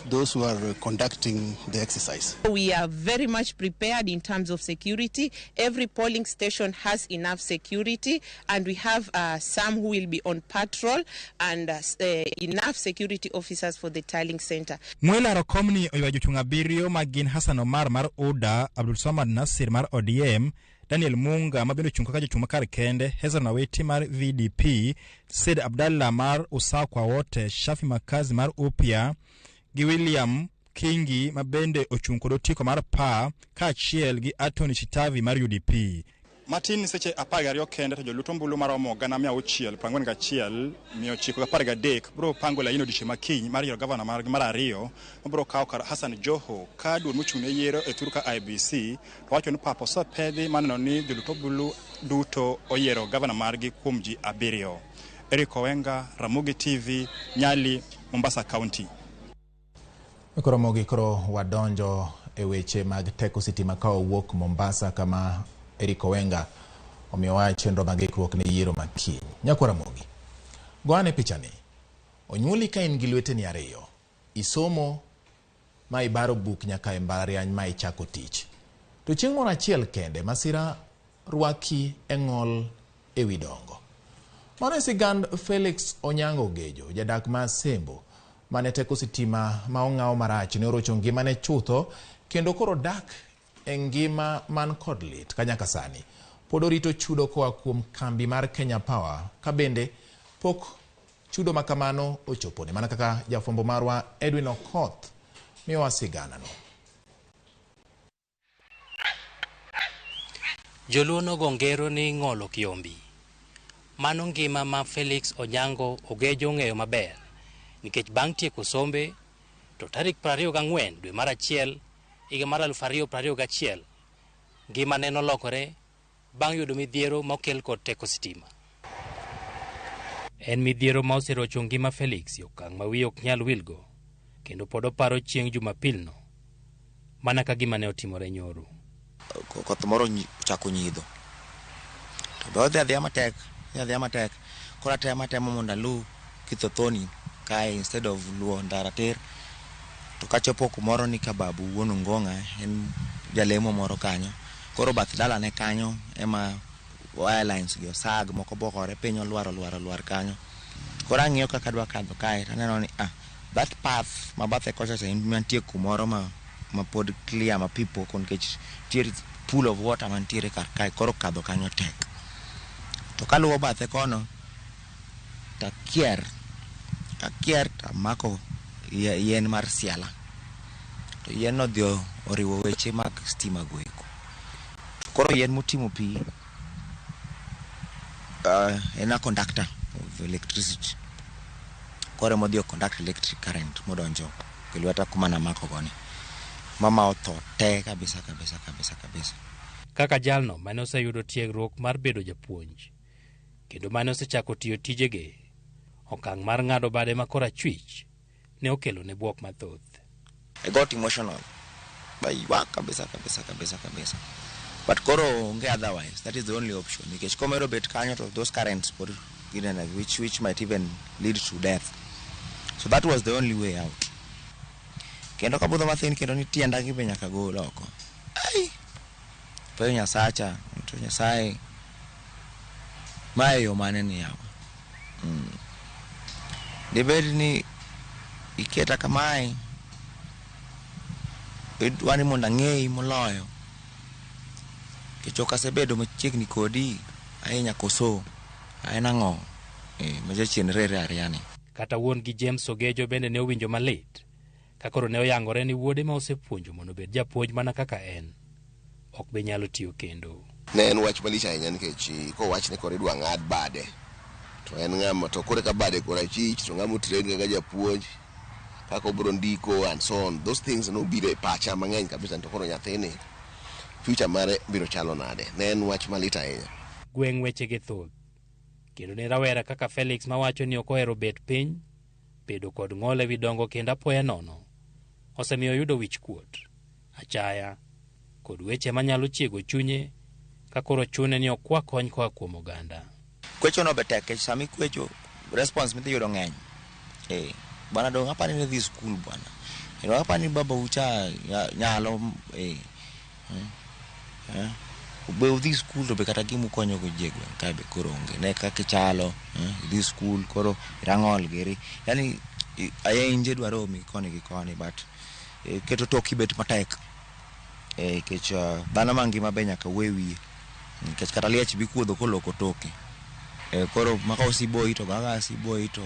those who are conducting the exercise. We are very much prepared in terms of security. Every polling station has enough security, and we have some who will be on patrol and enough security officers for the tallying center. Ng'we laro komni oywa jochung' abiriyo ma gin Hassan Omar mar UDA, Abdul Samad Nasir mar ODM, Daniel Munga ma bende ochung' kaka jachung' makar kende, Hezron Awiti mar VDP, Said Abdallah mar Usawa kwa Wote, Shafi Makazi mar UPIA gi William Kingi ma bende ochung' kod otiko mar PA kaachiel gi Anthony Chitavi mar UDP. Matin seche 12 kende to joluto ombulu maromo 641,913 biro pango laini odiochieng' makiny mar yiero gavana margi mar ariyo mabiro kawo kar Hassan Joho ka duol mochung' ne yiero e thur ka IEBC to wacho ni pap osepedhi mar neno ni joluto ombulu duto oyiero gavana margi kuom ji abiriyo. Eric Owenga, Ramogi TV, Nyali, Mombasa County. Koro mogik koro wadonjo e weche mag teko sitima ka owuok Mombasa kama Eric Owenga omiyowa chenro mag ikruok ne yiero ma kiny. Nyakwara Mogi, go ane pichani. Onyuoli ka in gi lweteni ariyo. Isomo ma ibaro buk nyaka e mbalariany ma ichako tich. To chieng' moro achiel kende masira rwaki e ng'ol e wi dongo. Mano e sigand Felix Onyango Ogejo, jadak ma Asembo, mane teko sitima ma ong'aw marach ne orocho ngimane chutho kendo koro dak e ngima man kod lit ka nyaka sani. Pod orito chudo koa kuom kambi mar Kenya Power ka bende pok chudo ma kamano ochopone mana kaka jafwambo marwa Edwin Okoth miyowa siganano. Joluo nogo ngero ni ng'ol ok yombi. Mano ngima ma Felix Onyango Ogejo ong'eyo maber nikech bang' tieko sombe to tarik 24 dwe mar achiel higa mar 2021 ngimane nolokore bang' yudo midhiero mokel kod teko sitima. En midhiero ma oserocho ngima Felix e okang' ma wiye ok nyal wilgo kendo pod oparo chieng' Jumapilno mana ka gima ne otimore nyoro. Koth moro ochako nyidho to be odhi adhiya matek, odhi adhiya matek. Koro atemo atemo mondo aluw Kithothoni kae instead of luwo ndara tir. To kachopo kumoro ni ka babu wuon Ongong'a en jalemo moro kanyo. Koro bath dalane kanyo ema wire lines gi osag moko bokore piny olwar olwar olwar kanyo. Koro ang'iyo kaka adwa kadho kae to aneno ni that path ma bathe kocha cha mantie kumoro ma pod clear ma pi poko nikech nitiere pool of water mantiere kar kae koro kadho kanyo tek. To kaluwo bathe kono to akier to amako yien mar siala. To yien no odhi oriwo weche mag stima go eko. To koro yien motimo pi en a conductor of electricity. Koro ema odhi o conduct electric current modonjo e lweta kuma namako go ni. Mama otho te kabisa kabisa kabisa kabisa. Kaka jalno mane oseyudo tiegruok mar bedo japuonj kendo mane osechako tiyo tijege, okang' mar ng'ado bade ma korachwich ne okelo ne bwok mathoth. I got emotional. Baywak kabisa kabisa kabisa kabisa. But koro onge otherwise. That is the only option. Nikech komedo bet kanyo to those currents pod ginene which might even lead to death. So that was the only way out. Kendo kabudho mathin kendo ni tienda gi be nyaka gol oko. Ai! Penjo Nyasacha, to Nyasaye mae yo mane ni yawa. Dibed ni iketa kamae idwa ni mondo ang'eyi moloyo nikech ok asebedo machiegni kodi ahinya koso en ang'o ma jachien rere ariya ni. Kata wuon gi James Ogejo bende ne owinjo malit ka koro ne oyangore ni wuode ma osepuonjo mondo obed japuonj mana kaka en ok be nyalo tiyo kendo. Ne en wach malich ahinya nikech kowach ni koro idwa ng'ad bade to en ng'ama to koro ka bade korachich to ng'ama otrain kaka japuonj kaka obiro ndiko and so on, those things nobiro e pacha mang'eny kabisa to koro nyathini future mare biro chalo nade. Ne en wach malit ahinya. Gweng' wechege thoth kendo ne rawera kaka Felix mawacho ni ok ohero bet piny, bedo kod ng'ol ewi dongo kendo apoya nono osemiyo oyudo wich kuot, achaya kod weche manyalo chiego chunye ka koro chune ni okwa kony koa kuom oganda. Kwecho no be tek nikech sama ikwecho response midhi yudo ng'eny. Bwana dong apani ni dhi skul bwana. Kendo apani baba ucha nyalo Be udhi skul to be kata gima ukonyo go ji e gweng' kae be koro onge. Ne kaka ichalo, idhi skul koro irang'ol giri. Yani ayenje dwa romi koni gi koni but keto toki bet matek. Nikech dhano mangima be nyaka we wiye. Nikech kata liech bi kuodho koloko toke. Koro maka osiboi to gaga asiboi to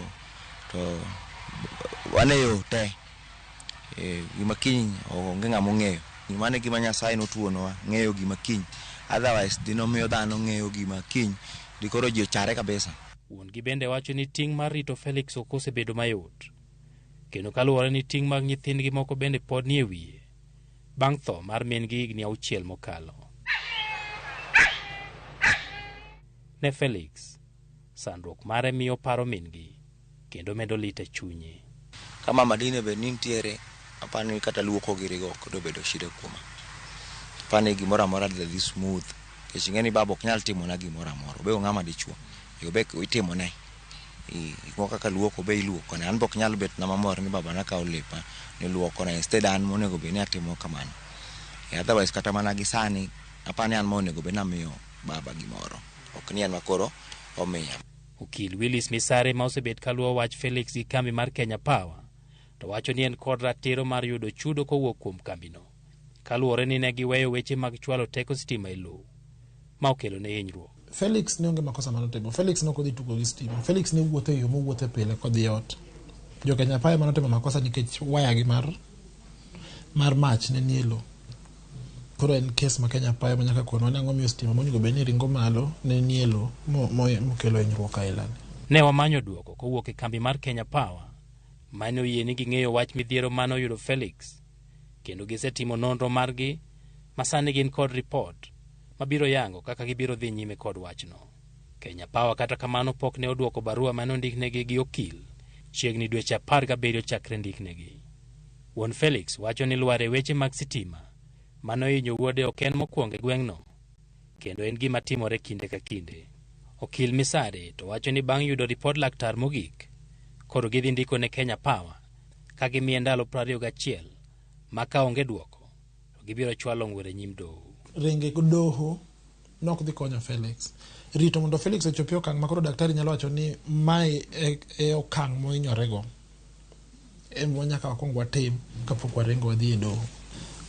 wan e yo te. Gima kiny onge ng'ama ong'eyo. Mano e gima Nyasaye notuonowa, ng'eyo gima kiny. Otherwise dinomiyo dhano ng'eyo gima kiny, dikoro ji ochare kabisa. Wuon gi bende wacho ni ting' mar rito Felix ok osebedo mayot. Kendo kaluwore ni ting' mag nyithindgi moko bende pod nie wiye bang' tho mar min-gi higni 6 mokalo. Ne Felix, sandruok mare miyo paro min-gi kendo medo lit e chunye. Ka mama dine bed ni nitiere, Apani kata luoko girigo ok dobedo shida kuoma. Apani gimoro amora dhi smooth. Nikech ing'e ni baba ok nyal timona gimoro amora. Obe ong'ama dichuo. Obe itimone. Gik moko kaka luoko be iluokone. An be ok nyal bet na mamor ni babana kawo lepa ni luokona. Instead an monego bed ni atimo kamano. Otherwise kata mana gi sani apani an monego bed ni amiyo baba gimoro. Ok ni en ma koro omiya. Okil Willis Misare ma osebet kaluwo wach Felix gi kambi mar Kenya Power to wacho ni en kod ratiro mar yudo chudo kowuok kuom kambino kaluwore ni ne giweyo weche mag chwalo teko sitima e lowo ma okelo ne hinyruok. Felix ne onge makosa manotimo. Felix ne ok odhi tugo gi stima. Felix ne wuotho e yo mowuothe pile kodhi ot. Jo Kenya Power ema notimo makosa nikech waya gi mar mach ne nie lowo. Koro en kes ma Kenya Power ma nyaka konwa ni ang'o miyo stima monego bed ni ringo malo ne nie lowo mokelo hinyruok aila ni. Ne wamanyo duoko kowuok e kambi mar Kenya Power mane oyie ni ging'eyo wach midhiero mane oyudo Felix kendo gisetimo nonro margi ma sani gin kod ripot mabiro yango kaka gibiro dhi nyime kod wachno. Kenya Power kata kamano pok ne oduoko barua mane ondiknegi gi okil chiegni dweche 17 chakre ndiknegi. Wuon Felix wacho ni lwar e weche mag sitima mane ohinyo wuode ok en mokwongo e gweng'no kendo en gima timore kinde ka kinde. Okil Misare to wacho ni bang' yudo ripod laktar mogik koro gidhi ndiko ne Kenya Power ka gimiye ndalo 21 ma ka onge duoko to gibiro chwalo ng'wer e nyim doho. Ringe doho nok dhi konyo Felix. Rito mondo Felix ochopi okang' ma koro daktari nyalo wacho ni mae e okang' mohinyorego. Ema nyaka wakwong watim kapok waringo wadhi e doho.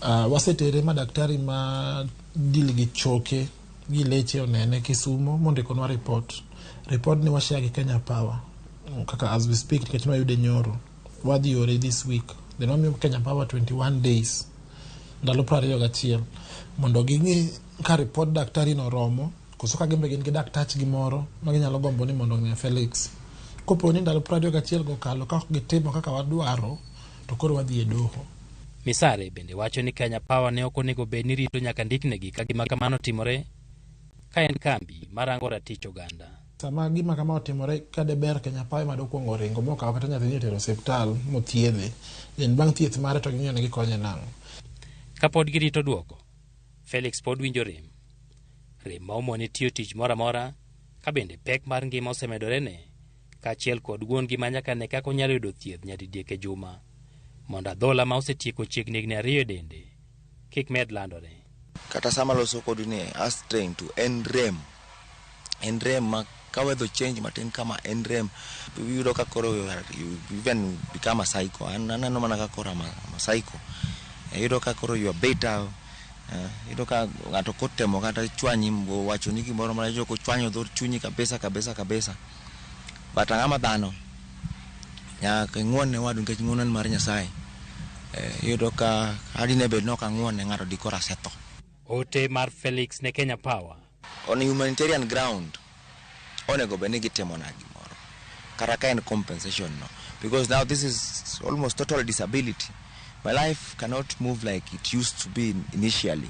Wasetere ma daktari ma deal gi choke gi leche onene Kisumo mondikonwa report. Report ni washare gi Kenya Power kaka as we speak nikech nwayude nyoro. Wadhi ore this week. Then wamiyo Kenya Power 21 days ndalo 21 mondo ging'i ka report daktari no romo koso ka gin be gin gi daktachgi moro ma ginyalo gombo ni mondo ong'e Felix. Kopo ni ndalo 21 go okalo ka ok gitimo kaka wadwaro to koro wadhi e doho. Misare bende wacho ni Kenya Power ne ok onego bed ni rito nyaka ndiknegi ka gima kamano timore ka en kambi marango ratich oganda. Sama gima kama otimore ka deber Kenya Power ema dokwongo ringo mokawo kata nyathini otero osiptal mothiedhe. Then bang' thieth mare to ging'iyo ni gikonye nang'o. Kapod girito duoko, Felix pod winjo rem. Rem ma omone tiyo tich moro amora ka bende pek mar ngima osemedorene kaachiel kod wuon-gi ma nyaka ne kaka onyalo yudo thieth nyadidiek e juma mondo adhola ma osetieko chiegni higni 2 e dende kik med landore. Kata sama loso kodi ni a strain to en rem. En rem ma ka weather change matin kama en rem. Iyudo ka koro you even become a psycho. An aneno mana ka koro I'm a psycho. Iyudo ka koro you are bitter. Iyudo ka ng'ato kotemo kata chwanyi wachoni gimoro mana iyudo kochwanyo dho chunyi kabisa kabisa kabisa. But ang'ama dhano nyaka ing'uon ne wadu nikech ng'uono en mar Nyasaye. Iyudo ka adine bed ni ok ang'uon ne ng'ato dikoro asetho. Ote mar Felix ne Kenya Power. On humanitarian ground onego bed ni gitimona gimoro kata ka en compensation no, because now this is almost total disability. My life cannot move like it used to be initially.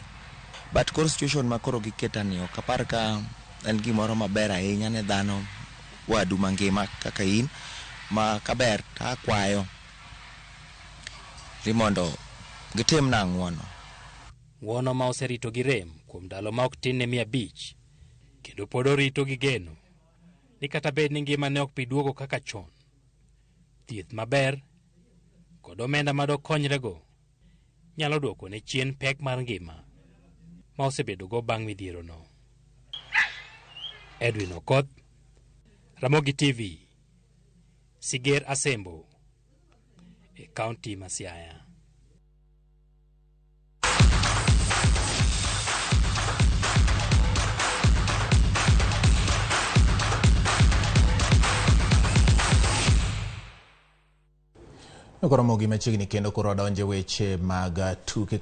But koro situation ma koro giketa ni ok apar ka en gimoro maber ahinya ne dhano wadu mangima kaka in, ma kaber to akwayo ni mondo gitimna ng'uono. Ng'uono ma oserito gi rem kuom ndalo ma ok tin ne 500 kendo pod orito gi geno ni kata bed ni ngima ne ok bi duogo kaka chon, thieth maber kod omenda madokonyrego nyalo duoko ne chien pek mar ngima ma osebedogo bang' midhierono. Edwin Okoth, Ramogi TV, Siger Asembo, e kaunti ma Siaya. Koro mogi machiegni kendo koro wadonje weche mag tuke.